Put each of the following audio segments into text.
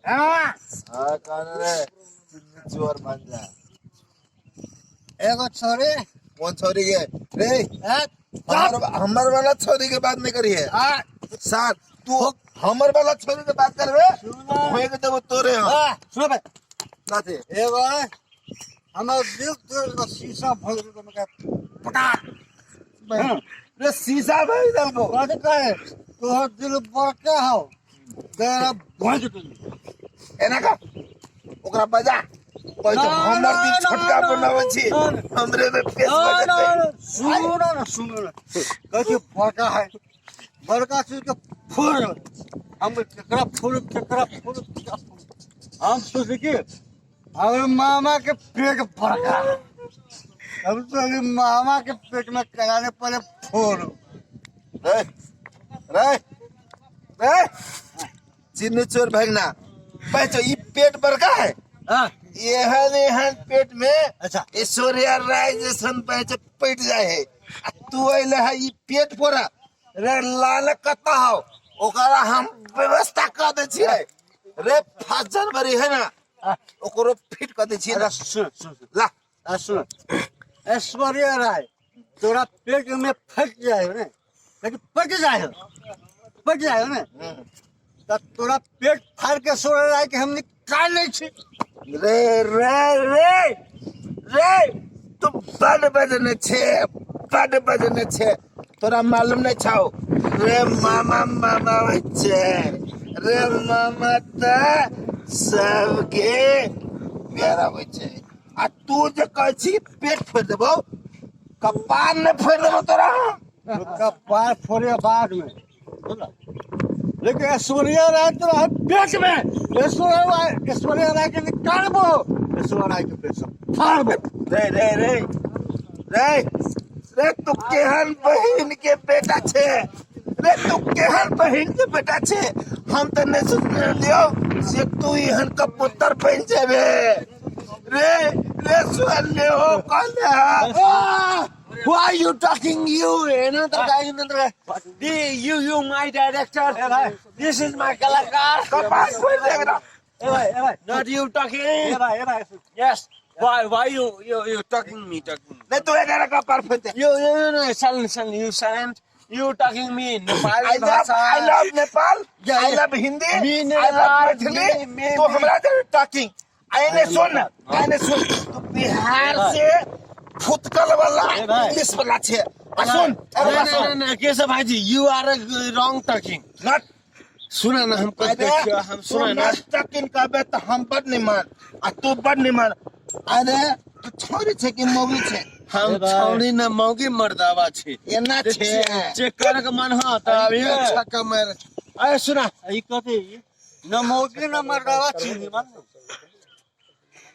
हाँ। हाँ, कौन रे चिन्नी चोर बन जा। एगो छोरी। कौन छोरी के रे? ए, हमर हमर वाला छोरी के बात नहीं करिए। हाँ। सार तू हमर वाला छोरी के बात करबे। सुनो। होए के देबो तोरे हम। हाँ, सुनो भाई। साथे। एगो हमर दिल तोड़ के शीशा भर देलको, मका पटा। हाँ। रे शीशा भर देलको। कथी कहे तोहर दिल बड़का हौ तेरा भोज गेली। एना का ओकरा बजा कहै छै। ना, हमर ना, दिल ना, छोटका ना, बनाबै छी। ना, ना। हमरे में पेश ना ना बजेतै। ना, सुनो ना, सुनो ना, कहै छै बड़का है, बड़का चीज के फोड़। हम केकरा फोड़, केकरा फोड़, केकरा फोड़? हम सोचे कि हमर मामा के पेट बड़का है। हम तो मामा के पेट में कराने पड़े फोड़। रे रे रे चिन्नी चोर भगना पैचो ई पेट बड़का है। हाँ। एहन एहन पेट में अच्छा। ऐश्वर्या राय जैसन पैचो पेट जाए है आ तू अइले है ई पेट फोड़ा। रे लाल कत्ता हो ओकरा हम व्यवस्था कर दै छियै। रे 1 जनवरी है ना ओकरो फिट कर दै छियै। अरे सुन सुन सुन। ला। आ सुन, ऐश्वर्या राय तोरा पेट में फट जाए ने, लेकिन पट जाए हो, पट जाए हो ने, त तोरा पेट फाड़ के ऐश्वर्या राय के हम निकाल लै छी। रे रे रे रे तू बड बजने छे, बड बजने छे, तोरा मालूम नहीं छौ। रे मामा मामा होइ छे, रे मामा त सबके प्यारा होइ छे। आ तू जे कहै छी पेट फोड़ि देबौ, कपार नहि फोड़ि देबौ तोरा हम। कपार फोड़े बाद में बुझल? लेकिन ऐश्वर्या राय तो है पेट में, ऐश्वर्या राय, ऐश्वर्या राय के निकालबो, ऐश्वर्या राय के पेट से फाड़बो। रे रे रे रे रे तू केहन बहिन के बेटा छे, रे तू केहन बहिन के बेटा छे, हम तो नहीं सोच लियो से तू एहन का पुत्र बन जेबे। रे रे सुन ले हो कहले हा। Why are you talking you? Another guy, another guy. The, you, you, my director. This is my kalakar. कपार फोड़ि दे एकरा। ए भाई, ए भाई। Not you talking. ए भाई, ए भाई। Yes. Why, why you, you, you talking me, talking? नहीं तू एकरा कपार फोड़ि दे। You, you, you, no, silent, silent, you silent. You talking me Nepali I love, भाषा। I love Nepal. Yeah, I yeah. love Hindi. Me I love Nepal, Maithili. me, me, तू me. हमरा दे talking. आइने सुन, आइने सुन। तू बिहार से फुटकल वाला ए भाई। इंग्लिश वाला छे। आ सुन, नहीं, अरे नहीं, सुन। नहीं, नहीं, केशव भाई जी, you are wrong talking. Not सुना ना, हम अरे, देखियो, हम तू सुना ना। Not talking कहबे तो हम बड़ निमन आ तू बड़ निमन। अरे तू छोरी छे कि मौगी छे? हम ए भाई। छौड़ी न मौगी मर्दावा छे। एना छे। चेक करे के मन ह त अभी अच्छा कमाए। अरे सुना। ई कथी? न मौगी न मर्दावा छी निमन।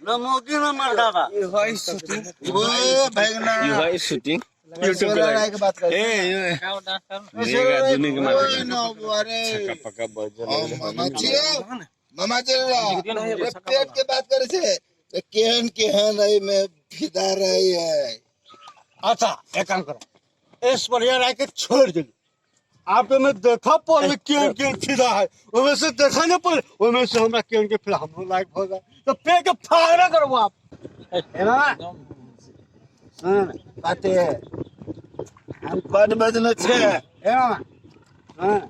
न मौगी न मर्दावा। ई होई शूटिंग। ओ भगना। ई होई शूटिंग। यूट्यूब पे राय के बात कर। ए, ए, ओए नो, अरे। पक्का बजल। ओ, मामा जी, मामा जी रे, पेट के बात करे छे। रे, केहन केहन रही में फिदा रही है। अच्छा, एक काम करो, ऐश्वर्या राय के छोड़ दिली। आप तो मैं देखा पर केहन केहन फिदा है, ओमे से देखा नहीं पर ओमे से हमरा केहन के फिदा हमरो लायक हो जाए तो पेट के फाड़बे करबो आप। ए मामा, सुन ना। बाते हम बड बजने छे। ए मामा, सुन ना।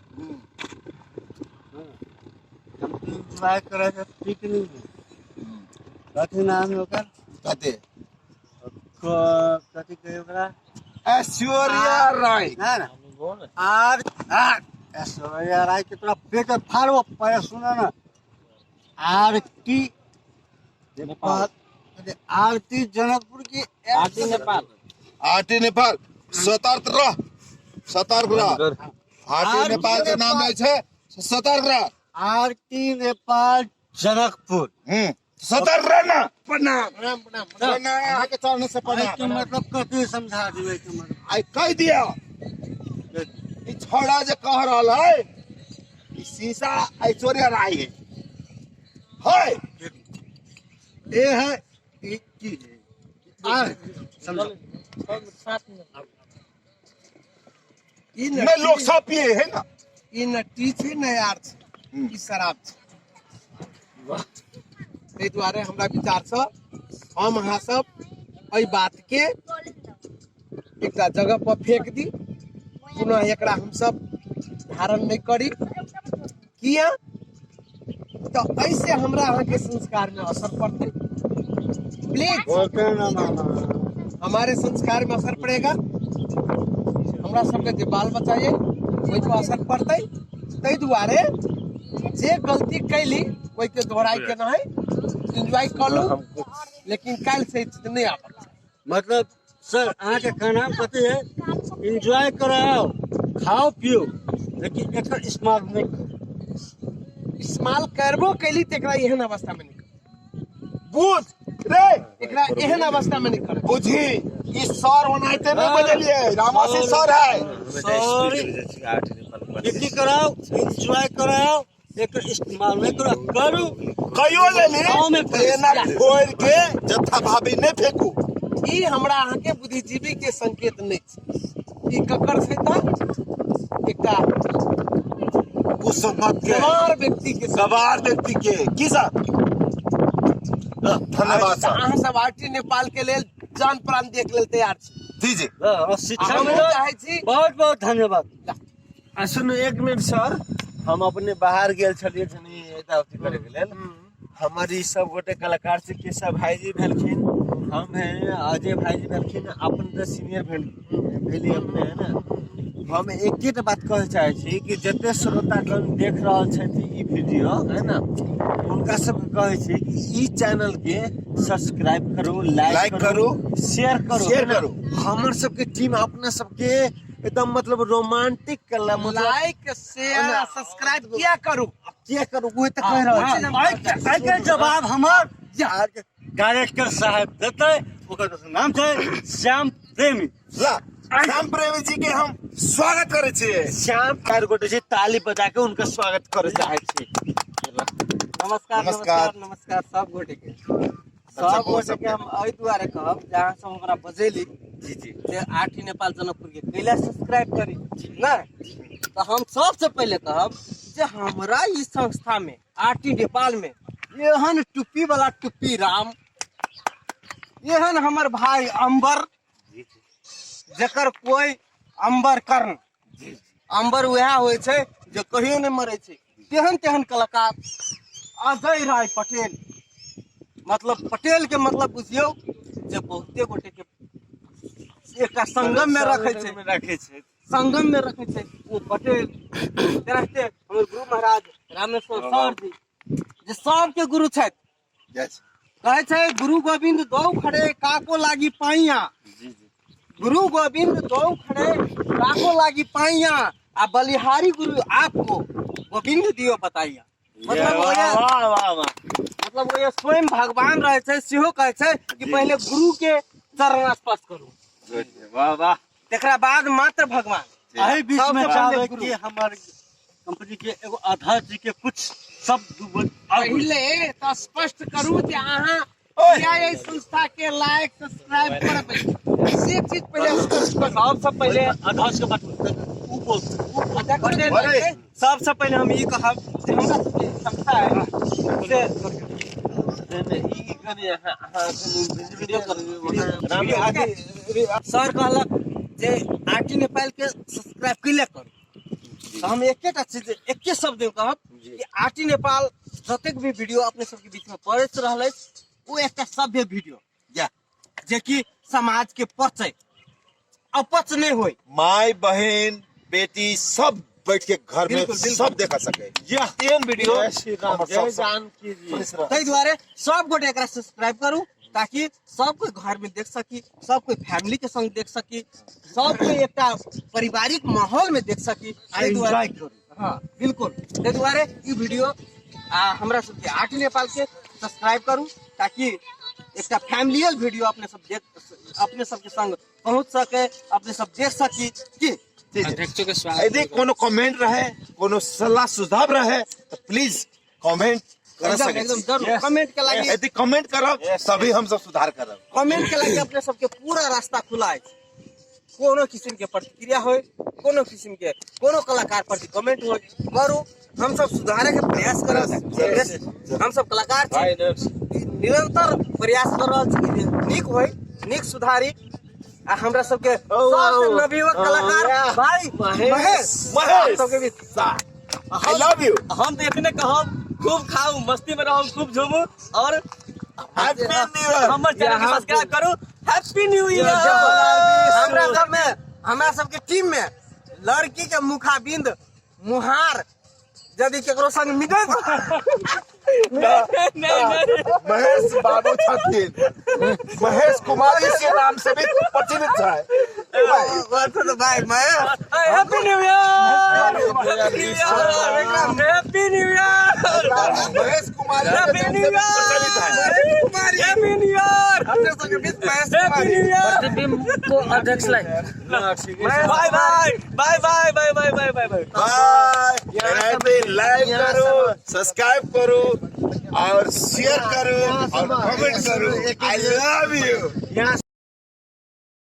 हम एंजॉय करे के पिकनिक में। कथी नाम है ओकर? कथी? कथी कहे ओकरा? ऐश्वर्या राय। ना, ना। आर, आर, ऐश्वर्या राय के तोरा पेट के फाड़बो, पहले सुन ना। आरती नेपाल, आरती जनकपुर की। आरती नेपाल। आरती नेपाल, सतर्क रह, सतर्क रह। आरती नेपाल के नाम है छे, सतर्क रह। आरती नेपाल जनकपुर। सतर्क रह ना। प्रणाम। प्रणाम, प्रणाम। अहाँ के चरण से प्रणाम। के मतलब कथी समझा दिबै के मतलब? आई कह दिया। ई छौड़ा जे कह रहल है, ई शीशा ऐश्वर्या राय है। है। ए है, ई की है? आर, समझो। ई न मैं लोग सब पिए है ना। ई न टी छै न आर छै, ई शराब छै। ताहि दुआरे हमरा विचारसँ हम अहाँ सब एहि बातके एकटा जगह पर फेंक दी, पुनः एकरा हमसब धारण नहि करी। किया तऽ एहिसे हमरा अहाँके संस्कार में असर पड़तै। प्लीज बोलते ना मामा, हमारे संस्कार में असर पड़ेगा, हमरा सबके जे बाल बच्चा ये ओहि पर असर पड़तै। ताहि दुआरे जे गलती कैली ओहिके दोहराइ के नहि, एंजॉय कऽ लू, लेकिन काल्हि से ई चीज नहि आबत। मतलब सर अहाँके कहना कथी है, एंजॉय कराओ, खाओ पियो, लेकिन एकर इस्तेमाल नहीं करू। इस्तेमाल करबो कैली तऽ एकरा एहन अवस्था में नहीं करू। बुझ रे, एकरा एहन अवस्था में नहीं करू। बुझी ई सर ओनाहिते नहीं बजलिए, रामाशी सर है। सॉरी, की कराओ, एंजॉय कराओ, एकर इस्तेमाल नहीं करू, करू कहियो लेली गाँव में तऽ एना फोड़ि के जत्था भाभी नहीं फेंकू। ई हमरा अहाँके बुद्धिजीवी के संकेत नहीं छै। ई ककर छै तऽ एकटा कुसंगत के गवार व्यक्ति के संकेत। गवार व्यक्ति के की सर। धन्यवाद सर। अहाँ सब आरटी नेपाल के लेल जान प्राण देख लेल तैयार छी। जी जी। और शिक्षा हमहूँ मिलल। चाहै छी। बहुत बहुत धन्यवाद। आ सुनू एक मिनट सर, हम अपने बाहर गेल छलियै कनि एता अथी करे के लेल। हमर ई सब गोटे कलाकार छै, केशव भाईजी भेलखिन, हम भेल, अजय भाईजी भेलखिन, अपन तऽ सीनियर भेली अपने, है ना। हम एकेटा बात कहऽ चाहै छी कि जते श्रोतागण देख रहल छथि ई वीडियो, है ना, हुनका सबके कहै छी कि ई चैनल के सब्सक्राइब करू, लाइक लाइक करू, शेयर करू, शेयर है ना? करू। हमर सबके टीम अपना सबके एकदम मतलब रोमांटिक कला, मतलब लाइक शेयर आ सब्सक्राइब किया करू, किया करू, वही तऽ कहि रहल छी। आइ के जवाब हमर डायरेक्टर साहब देतै, ओकर नाम छै श्याम प्रेमी। ला श्याम प्रेमी जी के हम स्वागत करै छियै। श्याम चारि गोटे छै, ताली बजा के हुनकर स्वागत करे चाहै छी। नमस्कार, नमस्कार। नमस्कार, नमस्कार सब गोटे के। सब गोटे के हम एहि दुआरे कहब जे अहाँ सब हमरा बजेली जी जी जे आरटी नेपाल जनकपुर के कैला सब्सक्राइब करी ना, तऽ हम सबसे पहिले कहब जे हमरा ई संस्था में आरटी नेपाल में एहन टुप्पी वाला टुप्पी राम, एहन हमर भाई अंबर, जकर कोई अंबर कर्ण, अंबर वएह होइ छै जे कहियो नहि मरै छै, तेहन तेहन कलाकार अजय राय पटेल, मतलब पटेल के मतलब बुझियौ जे बहुते गोटे के एकटा संगम में रखै छै, रखै छै, संगम में रखै छै ओ पटेल। तेनाहिते हमर गुरु महाराज रामेश्वर सर जी, जे सबके गुरु छथि। Yes. कहै छै गुरु गोविंद दौ खड़े काको लागी पाइया, गुरु गोविंद दौ खड़े काको लागी पाइया, आ बलिहारी गुरु आपको गोविंद दियो बताइया। मतलब वाह वाह वाह वाह। मतलब वो स्वयं भगवान रहे छै, सेहो कहै छै कि पहिले गुरु के चरण स्पर्श करू, वाह वाह, तकरा बाद मात्र भगवान। एहि बीच में सबसे पहिले चाहबै गुरु। कि हमर कंपनी के एगो आधार जी के कुछ शब्द दू बोल आगू। पहिले तऽ स्पष्ट करू जे अहाँ किया एहि संस्था के लाइक सब्सक्राइब करबै, से चीज पहिले स्पष्ट करू। सबसे पहिले आधार के बात ऊ बोल, पटेल, सबसे पहिले हम ई कहब जे हमरा सबके संस्था है से ई कनि अहाँ कनि वीडियो करू। राम सर कहलक जे आरटी नेपाल के सब्सक्राइब कैले करू, तऽ हम एकेटा चीज एके शब्द कहब कि आरटी नेपाल जतेक भी वीडियो अपने सबके बीच में पड़ैत रहल अछि, ओ एकटा सभ्य वीडियो जेकि समाज के पचै अपच नहीं होय। माय बहन बेटी सब बैठ के घर में बिल्कुल, बिल्कुल। सब देखा सके एहन वीडियो। जय श्री राम, हमर जय सब- जानकी जी। ताहि दुआरे सब गोटे एकरा सब्सक्राइब करू ताकि सब कोई घर में देख सकी, सब कोई फैमिली के संग देख सकी, सब कोई एकटा पारिवारिक माहौल में देख सकी। ताहि दुआरे एंजॉय करू। हाँ बिल्कुल, ताहि दुआरे ई वीडियो आ हमरा सबके आरटी नेपाल के सब्सक्राइब करू ताकि एकटा फैमिलियल वीडियो अपने सब देख, अपने सबके संग पहुंच सके, अपने सब देख सकी। की यदि कोनो कमेंट रहे, कोनो सलाह सुझाव रहे तो प्लीज कमेंट कर एकदम सके एकदम छी। जरूर कमेंट के लागि, यदि कमेंट करब तभी हम सब सुधार करब। कमेंट के लागि अपने सबके पूरा रास्ता खुला है। कोनो किसिम के प्रतिक्रिया होय, कोनो किसिम के कोनो कलाकार प्रति कमेंट होय, करू। हम सब सुधारे के प्रयास करब। हम सब कलाकार छी, निरंतर प्रयास कर रहल छी कि नीक होय, नीक सुधारी। आ हमरा सबके सबसे नवयुवक कलाकार भाई महेश, महेश। सबके बीच I love you. हम तऽ एतने कहब, खूब खाउ, मस्ती में रहू, खूब झूमू और हैप्पी न्यू ईयर। हमर चैनल के सब्सक्राइब करू। Happy new year. हमरा सब में, हमरा सबके टीम में लड़की के मुखाबिंद मुहार यदि केकरो संग मिलत नहीं नहीं, महेश बाबू छथिन, महेश कुमारी के नाम से भी प्रचलित है। भाई Mahesh. Happy new year, happy new year, happy new year, Mahesh Kumari के हैप्पी नाम न्यू से भी प्रचलित है। ईयर, हैप्पी न्यू ईयर, अपने सबके बीच महेश हैप्पी कुमारी। New year. प्रतिबिंब को अध्यक्ष लाई। Bye bye bye bye bye bye bye bye bye bye. Like करो, सब्सक्राइब करो और शेयर करो और कमेंट करो। I love you.